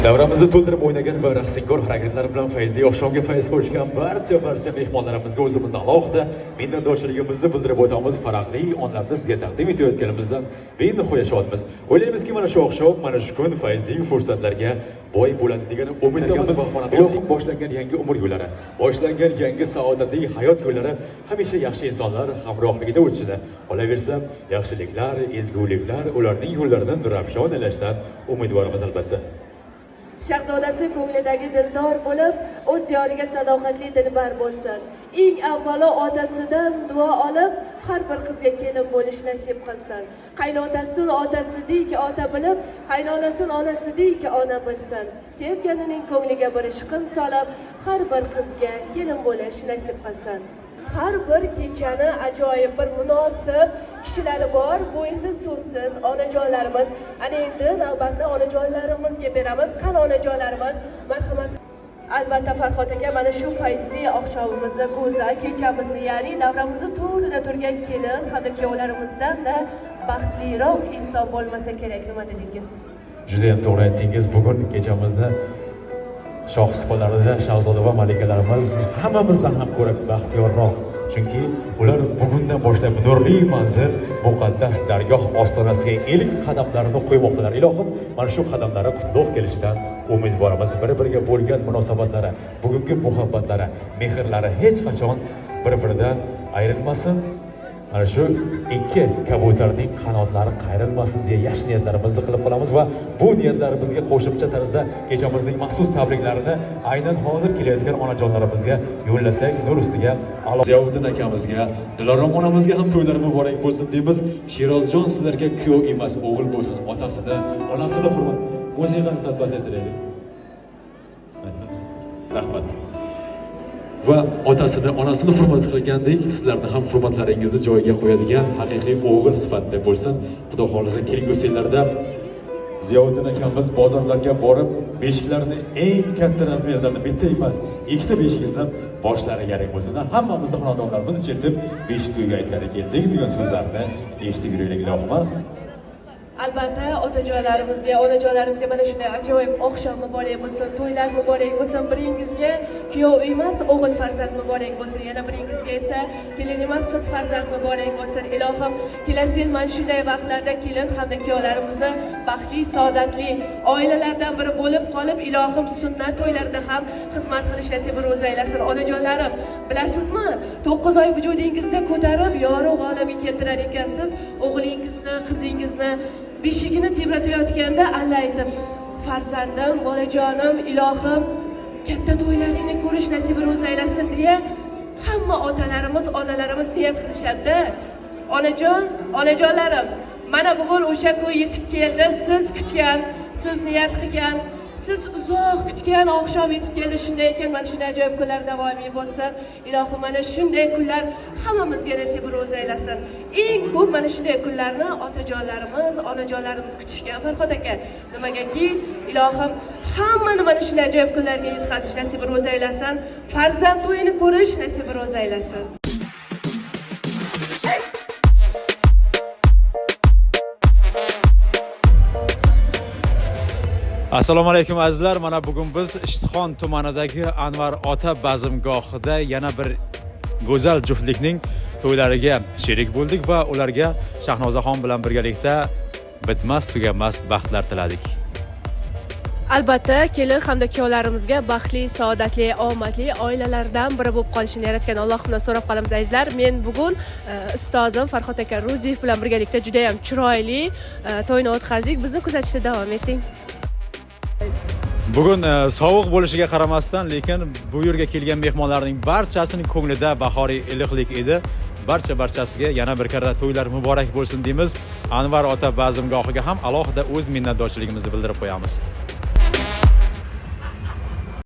Davramizni to'ldirib o'ynagan va raqsinkor harakatlar bilan fayzli oqshomga fayz qo'shgan barcha mehmonlarimizga o'zimizni alohida minnatdorchiligimizni bildirib o'tamiz. Farahli onlarni sizga taqdim etayotganimizdan benihoya shodmiz. O'ylaymizki, mana shu oqshom, mana shu kun fayzli fursatlarga boy bo'ladi degan umiddamiz. Ilohim, boshlangan yangi umr yo'llari, boshlangan yangi saodatli hayot yo'llari hamisha yaxshi insonlar hamrohligida o'tishini, qolaversa, yaxshiliklar, ezguliklar ularning yo'llarini nurafshon aylashdan umidvormiz albatta. Shahzodasi ko'nglidagi dildor bo'lib, o'z yoriga sadoqatli dilbar bo'lsin. Eng avvalo otasidan duo olib, har bir qizga kelin bo'lish nasib qilsin. Qaynotasini otasidek ota bilib, qaynonasini onasidek ona bilsin. Sevganining ko'ngliga bir ishqin solib, har bir qizga kelin bo'lish nasib qilsin. Har bir kechani ajoyib bir munosib kishilari bor. Bu esa so'zsiz onajonlarimiz. Ana endi navbatni onajonlarimizga beramiz. Qani onajonlarimiz, marhamat. Albatta, Farhod aka, mana shu fayzli oqshomimizni, go'zal kechamizni, ya'ni davramizni to'rida turgan kelin hamda kuyovlarimizdan-da baxtliroq inson bo'lmasa kerak. Nima dedingiz? Judayam to'g'ri aytdingiz. Bugun kechamizni shoh supalarida shahzoda va malikalarimiz hammamizdan ham ko'ra baxtiyorroq, chunki ular bugundan boshlab nurli manzil, muqaddas dargoh ostonasiga ilk qadamlarini qo'ymoqdalar. Ilohim, mana shu qadamlari qutlug' kelishidan umidvormiz. Bir biriga bo'lgan munosabatlari, bugungi muhabbatlari, mehrlari hech qachon bir biridan ayrilmasin, mana shu ikki kabutarning qanotlari qayrilmasin deya yaxshi niyatlarimizni qilib qolamiz va bu niyatlarimizga qo'shimcha tarzda kechamizning maxsus tabriklarini aynan hozir kelayotgan onajonlarimizga yo'llasak, nur ustiga a'lo. Ziyoviddin akamizga, Dilorom onamizga ham to'ylar muborak bo'lsin deymiz. Sherozjon sizlarga kuyov emas, o'g'il bo'lsin. Otasini, onasini hurmat. Musiqani sal pasaytiraylik, rahmat. Va otasini, onasini hurmat qilgandek, sizlarni ham hurmatlaringizni joyiga qo'yadigan haqiqiy o'g'il sifatida bo'lsin. Xudo xohlasa, kelgusi yillarda Ziyoviddin akamiz bozorlarga borib, beshiklarni eng katta razmerdan bitta emas, ikkita beshigimizni boshlari yaring bo'lsin. Hammamizni xonadonlarimizni chertib, beshik to'yga aytgani keldik degan so'zlarni eshitib yuraylik, ilohim. Albatta, otajonlarimizga, onajonlarimizga mana shunday ajoyib oqshom muborak bo'lsin, to'ylar muborak bo'lsin. Biringizga kuyov emas, o'g'il farzand muborak bo'lsin. Yana biringizga esa kelin emas, qiz farzand muborak bo'lsin. Ilohim, kelasi yil mana shunday vaqtlarda kelin hamda kuyovlarimizni baxtli, saodatli oilalardan biri bo'lib qolib, ilohim, sunnat to'ylarida ham xizmat qilish nasib ro'za aylasin. Onajonlarim, bilasizmi, 9 oy vujudingizda ko'tarib, yorug' olamga keltirar ekansiz o'g'lingizni, qizingizni beshigini tebratayotganda alla aytib, farzandim, bolajonim, ilohim, katta to'ylaringni ko'rish nasib ro'za aylasin deya hamma otalarimiz, onalarimiz niyat qilishadi. Onajon, onajonlarim, mana bugun o'sha kun yetib keldi. Siz kutgan, siz niyat qilgan, siz uzoq kutgan oqshom yetib keldi. Shunday ekan, mana shunday ajoyib kunlar davomiy bo'lsin. Ilohim, mana shunday kunlar hammamizga nasib ro'za aylasin. Eng ko'p mana shunday kunlarni otajonlarimiz, onajonlarimiz kutishgan, Farhod aka. Nimagaki, ilohim, hammani mana shunday ajoyib kunlarga yetkazish nasib ro'za aylasin. Farzand to'yini ko'rish nasib ro'za aylasin. Assalomu alaykum, azizlar. Mana bugun biz Ishtixon tumanidagi Anvar ota bazmgohida yana bir go'zal juftlikning to'ylariga sherik bo'ldik va ularga Shahnozaxon bilan birgalikda bitmas tuganmas baxtlar tiladik. Albatta, kelin hamda kuyovlarimizga baxtli, saodatli, omadli oilalardan biri bo'lib qolishini yaratgan Allohimdan so'rab qolamiz, azizlar. Men bugun ustozim Farhod aka Ro'ziyev bilan birgalikda juda ham chiroyli to'yni o'tkazdik. Bizni kuzatishda davom eting. Bugun sovuq bo'lishiga qaramasdan, lekin bu yerga kelgan mehmonlarning barchasining ko'nglida bahoriy iliqlik edi. Barchasiga yana bir karra to'ylar muborak bo'lsin deymiz. Anvar ota bazmgohiga ham alohida o'z minnatdorchiligimizni bildirib qo'yamiz.